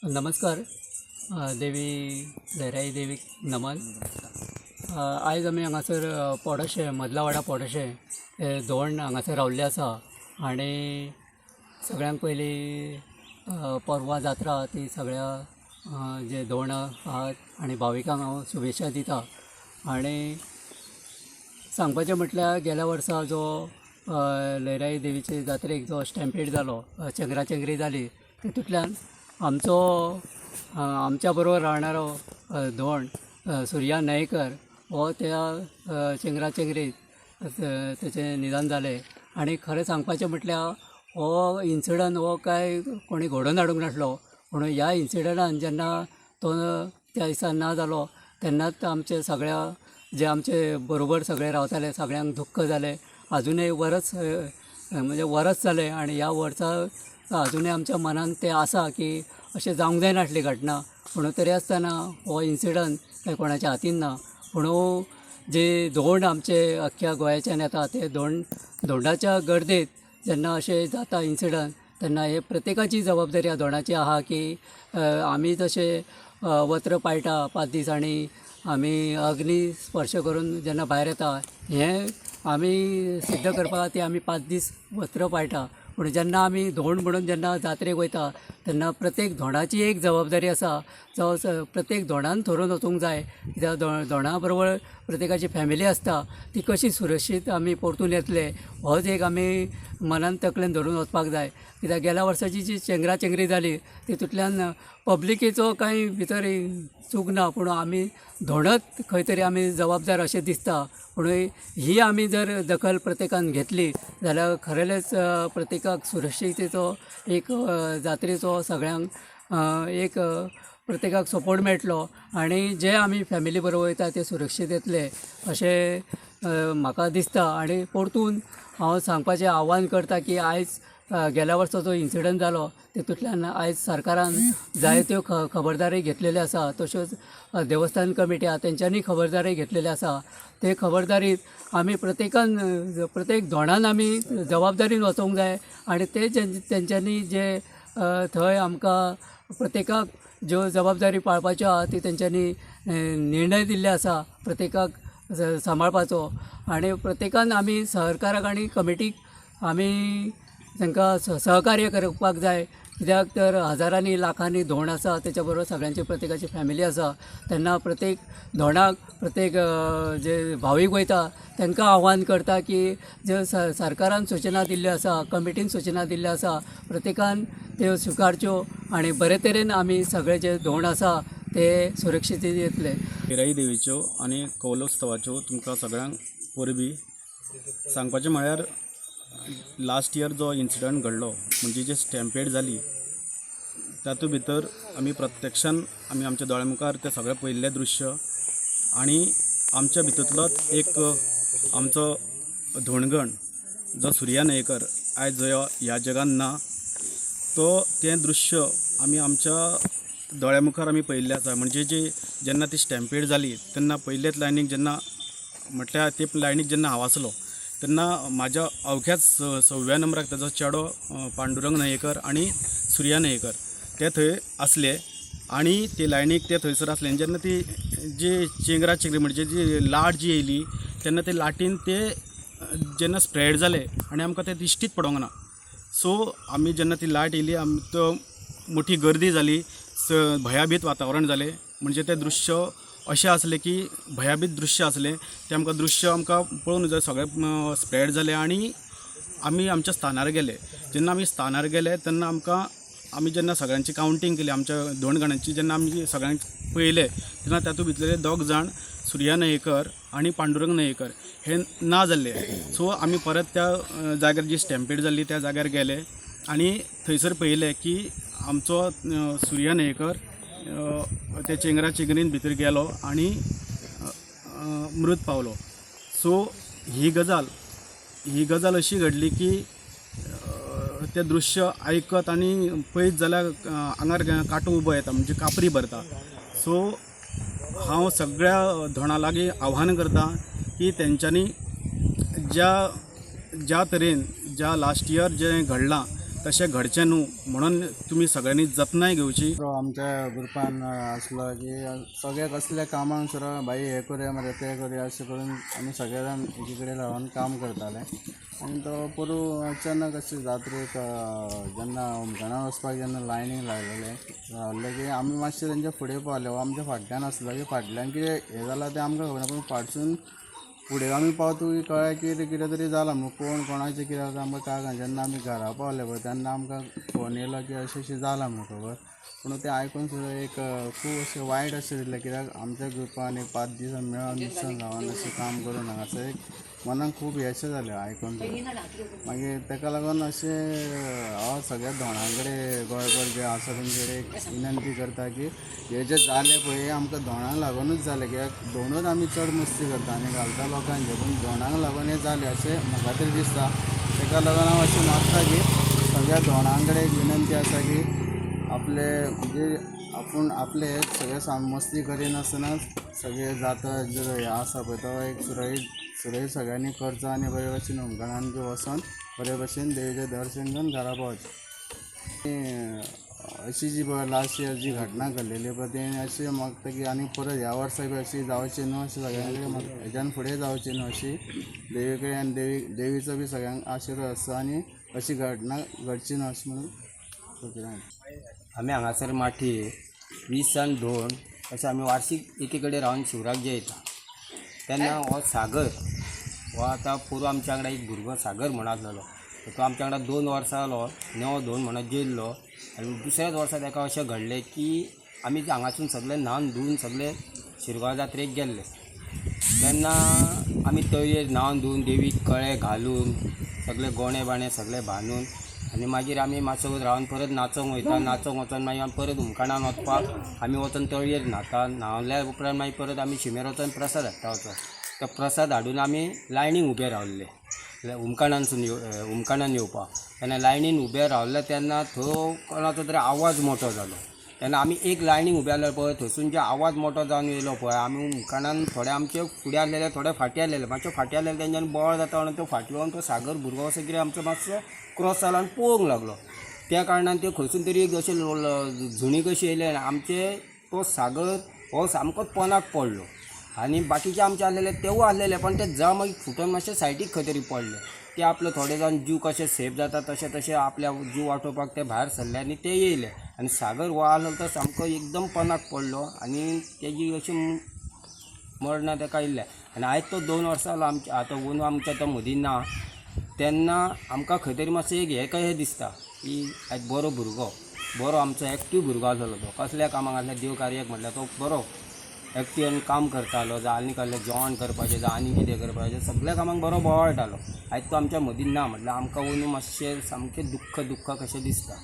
नमस्कार. देवी लयराई देवीक नमन. आयज आमी हांगासर पोडशें, मदलावाडा पोडशें हे धोंड हांगासर रावल्ले आसा आनी सगळ्यांत पयली पोरवां जात्रा ती सगळ्या जे धोंड आहात आनी भाविकांक हांव शुभेच्छा दिता. आनी सांगपाचें म्हटल्यार गेल्या वर्सा जो लयराई देवीचे जात्रेक जो स्टॅम्पेड जालो, चेंगरा चेंगरी जाली, तितूंतल्यान आमचो आमच्या बरोबर रावणारो धोंड सुर्या नायकर हो त्या चेंगरा चेंगरीत तेचें निधन जालें. आनी खरें सांगपाचें म्हटल्यार हो इन्सिडंट हो कांय कोणी घडोवन हाडूंक नासलो, पूण ह्या इन्सिडंटान जेन्ना तो त्या दिसा ना जालो तेन्नाच आमचे सगळ्या जे आमचे बरोबर सगळे रावताले सगळ्यांक दुख्ख जालें. आजुनय वरस म्हणजे वरस जालें आनी ह्या वर्सा आजुनय आमच्या मनांत तें आसा की अशें जावंक जायनासली घटना, पूण तरी आसतना हो इन्सिडंट कांय कोणाच्या हातीन ना. पूण जे धोंड आमचे अख्ख्या गोंयाच्यान येता ते धोंडाच्या गर्देत जेन्ना अशें जाता इन्सिडंट तेन्ना हे प्रत्येकाची जबाबदारी ह्या धोंडाची आहा की आमी जशे वस्त्र पाळटा 5 दीस आनी आमी अग्नी स्पर्श करून जेन्ना भायर येता हें आमी सिद्ध करपा खातीर आमी 5 दीस वस्त्र पाळटा. पूण जेन्ना आमी धोंड म्हणून जेन्ना जात्रेक वयता तेन्ना प्रत्येक धोंडाची एक जबाबदारी आसा, जो प्रत्येक धोंडान थरोवन वचूंक जाय. कित्याक धोंडा बरोबर प्रत्येकाची फॅमिली आसता, ती कशी सुरक्षीत आमी परतून येतले होच एक आमी मनान तकलेन धरून वचपाक जाय. कित्याक गेल्या वर्साची जी चेंगरा चेंगरी जाली तितूंतल्यान पब्लिकेचो कांय भितर चूक ना, पूण आमी धोंडत खंय तरी आमी जबाबदार अशें दिसता. पूण ही आमी जर दखल प्रत्येकान घेतली जाल्यार खरेलेच प्रत्येकाक सुरक्षितेचो एक जात्रेचो सगळ्यांक एक प्रत्येकाक सपोर्ट मेळटलो आनी जे आमी फॅमिली बरोबर वयता ते सुरक्षीत येतले अशें म्हाका दिसता. आनी परतून हांव सांगपाचें आव्हान करता की आयज गेल्या वर्सा जो इन्सिडंट जालो तितूंतल्यान आयज सरकारान जायत्यो खबरदारी घेतलेल्यो आसा, तश्योच देवस्थान कमिटी आहा तेंच्यांनी खबरदारी घेतलेली आसा. ते खबरदारीत आमी प्रत्येकान प्रत्येक धोंडान आमी जबाबदारीन वचोंक जाय आनी ते तेंच्यांनी जे थंय आमकां प्रत्येकाक ज्यो जबाबदारी पाळपाच्यो आहा ती तेंच्यांनी निर्णय दिल्ले आसा प्रत्येकाक सांबाळपाचो. आनी प्रत्येकान आमी सरकाराक आनी कमिटीक आमी तांकां सहकार्य करपाक जाय. कित्याक तर हजारांनी लाखांनी धोंड आसा, तेच्या बरोबर सगळ्यांची प्रत्येकाची फॅमिली आसा, तेन्ना प्रत्येक धोंडाक प्रत्येक जे भावीक वयता तांकां आव्हान करता की जे सरकारान सुचना दिल्ल्यो आसा, कमिटीन सुचना दिल्ल्यो आसा, प्रत्येकान त्यो स्विकारच्यो आनी बरे तरेन आमी सगळे जे धोंड आसा ते सुरक्षीत येतले. लयराई देवीच्यो आनी कौलोत्सवाच्यो तुमकां सगळ्यांक परबी. सांगपाचें म्हळ्यार लास्ट इयर जो इन्सिडंट घडलो म्हणजे जे स्टॅम्पेड जाली तातूंत भितर आमी प्रत्यक्षान आमी आमच्या दोळ्या मुखार तें सगळें पळयल्लें दृश्य आनी आमच्या भितूंतलोच एक आमचो धोणगण जो सुर्या नायकर आयज जो ह्या जगान ना, तो तें दृश्य आमी आमच्या दोळ्या मुखार आमी पळयल्लें आसा. म्हणजे जी जेन्ना ती स्टॅम्पेड जाली तेन्ना पयलेच लायनीक जेन्ना म्हटल्यार ते लायनीक जेन्ना हांव आसलो तेन्ना म्हाज्या अवघ्याच 6व्या नंबराक ताजो चेडो पांडुरंग नायकर आनी सुर्या नायकर ते थंय आसले आनी ते लायनीक ते थंयसर आसले. आनी जेन्ना ती जी चेंगरा चेंगरी म्हणजे जी लाट जी येयली तेन्ना ते लाटीन ते जेन्ना स्प्रेड जाले आनी आमकां ते दिश्टीच पडोंक ना. सो आमी जेन्ना ती लाट येयली आमी तो मोठी गर्दी जाली, भयाभीत वातावरण जालें. म्हणजे तें दृश्य अशें आसलें की भयाभीत दृश्य आसलें तें आमकां दृश्य आमकां पळोवन जाय सगळें स्प्रेड जालें आनी आमी आमच्या स्थानार गेले. जेन्ना आमी स्थानार गेले तेन्ना आमकां आमी जेन्ना सगळ्यांची कावंटींग केली आमच्या धोंडगणांची, जेन्ना आमी सगळ्यांक पळयलें तेन्ना तातूंत भितरले 2 जाण सुर्या नायकर आनी पांडुरंग नायकर हे ना जाल्ले. सो आमी परत त्या जाग्यार जी स्टॅम्पेड जाल्ली त्या जाग्यार गेले आनी थंयसर पळयलें की आमचो सुर्या नायकर त्या चेंगरा चेंगरीन भितर गेलो आनी मृत पावलो. सो ही गजाल अशी घडली की तें दृश्य आयकत आनी पळयत जाल्यार आंगार कांटो उबो येता, म्हणजे कापरी भरता. सो हांव सगळ्या धोंडा लागीं आव्हान करता की तेंच्यांनी ज्या ज्या तरेन ज्या लास्ट इयर जें घडलां तशें घडचें न्हू म्हणून तुमी सगळ्यांनी जतनाय घेवची. तो आमच्या ग्रुपान आसलो की सगळे कसल्या कामांक सुद्दां भाई हें करुया मरे तें करुया अशें करून आमी सगळे जाण एकी कडेन रावन काम करताले. आनी तो पोरूं अचानक अशें जात्रेक जेन्ना होमखणाक वचपाक जेन्ना लायनीक लागलेले रावल्ले की आमी मातशे तेंच्या फुडें पावले वो आमच्या फाटल्यान आसलो की फाटल्यान कितें हें जालां तें आमकां खबर ना, पूण फाटसून फुडें आमी पावतकीर कळ्ळें की कितें तरी जालां म्हूण कोण कोणाचें कितें जालां आमकां कांय कळना. जेन्ना आमी घरा पावले पळय तेन्ना आमकां फोन येयलो की अशें अशें जालां म्हूण खबर, पूण तें आयकून सुद्दां एक खूब अशें वायट अशें दिसलें कित्याक आमच्या ग्रुपान एक 5 दीस मेळोन मिसळून रावन अशें काम करून हांगासर एक मनाक खूब हें अशें जालें आयकून सुद्दां. मागीर ताका लागून अशें हांव सगळ्या धोणां कडेन गोंयभर जे आसा तेंचे कडेन एक विनंती करता की हें जें जालें पळय हें आमकां धोणांक लागुनूच जालें, कित्याक धोणूच आमी चड मस्ती करता आनी घालता लोकांचे, पूण धोणांक लागून हें जालें अशें म्हाका तरी दिसता. ताका लागून हांव अशें मागता की सगळ्या धोणां कडेन एक विनंती आसा की आपले म्हणजे आपूण आपले हे सगळे मस्ती करिनासतना सगळे जाता जे हें आसा पळय तो एक सुरळीत सगळ्यांनी करचो आनी बरे भशेन होमखणान बी वचोन बरे भशेन देवीचें दर्शन घेवन घरा पावचें. अशी जी पळय लास्ट इयर जी घटना घडलेली पळय तेणी अशें मागता की आनी परत ह्या वर्सा बी अशी जावची न्हू अशें सगळ्यां कडेन हेज्यान फुडें जावची न्हू अशी देवी कडेन आनी देवीचो बी सगळ्यांक आशिर्वाद आसचो आनी अशी घटना घडची न्हू अशें म्हणून सोदता. आमी हांगासर माटये 20 जाण धोण अशें आमी वार्षीक एकी कडेन रावन शिवराक जेयता. तेन्ना हो सागर हो आतां पोरूं आमच्या वांगडा एक भुरगो सागर म्हण आसलेलो, तो आमच्या वांगडा 2 वर्सां आलो, नवो धोण म्हणत जेयल्लो आनी दुसऱ्याच वर्सा ताका अशें घडलें की आमी हांगासून सगळे न्हावन धुवन सगळे शिरगांव जात्रेक गेल्ले. तेन्ना आमी तळयेर न्हावन धुवन देवीक कळे घालून सगळे गोणे बाणे सगळे बांदून आनी मागीर आमी मातसो रावन परत नाचोंक वयता. नाचोंक वचोन मागीर आमी परत हुमकणान वचपाक आमी वचोन तळयेर न्हाता. न्हांवल्या उपरांत मागीर परत आमी शिमेर वचोन प्रसाद हाडटा वचोन तो प्रसाद हाडून आमी लायनीक उबे रावल्ले हुमकणानसून हुमकणान येवपाक. तेन्ना लायनीन उबे रावले तेन्ना थंय कोणाचो तरी आवाज मोटो जालो. तेन्ना आमी एक लायनीक उबे आसले पळय थंयसून जे आवाज मोटो जावन येयलो पळय आमी हुमकणान थोडे आमचे फुडें आसलेले थोडे फाटीं आसलेले, मातशे फाटीं आसलेले तेंच्यानी बोवाळ जाता म्हणून तो फाटीं वचून तो सागर भुरगो असो कितें आमचो मातसो क्रॉस जालो आनी पळोवंक लागलो. त्या कारणान ते खंयसून तरी एक अशें झुणी कशी येयले आनी आमचे तो सागर हो सामकोच पोनाक पडलो आनी बाकीचे आमचे आसलेले तेवूय आसलेले पण ते जावं मागीर फुटोन मातशे सायडीक खंय तरी पडले. ते आपले थोडे जाण जीव कशे सेफ जाता तशें तशें आपल्या जीव वाटोवपाक ते भायर सरले आनी ते येयले आनी सागर हो आसलो तो सामको एकदम पोनाक पडलो आनी तेजी अशी मरणां ताका येयल्लें. आनी आयज तो 2 वर्सां जालो आमच्या आतां अंदू आमच्या तो मदीं ना. तेन्ना आमकां खंय तरी मातशें एक हें कशें दिसता की आयज बरो भुरगो, बरो आमचो एक्टीव भुरगो आसलेलो तो, कसल्या कामाक आसल्यार देव कार्याक म्हटल्यार तो बरो एक्टीव आनी काम करतालो, जावं आनी कसलें जेवण करपाचें जावं आनी कितें करपाचें सगल्या कामाक बरो बोवाळटालो. आयज तो आमच्या मदीं ना म्हटल्यार आमकां अंदू मातशें सामकें दुख्ख दुख्ख कशें दिसता.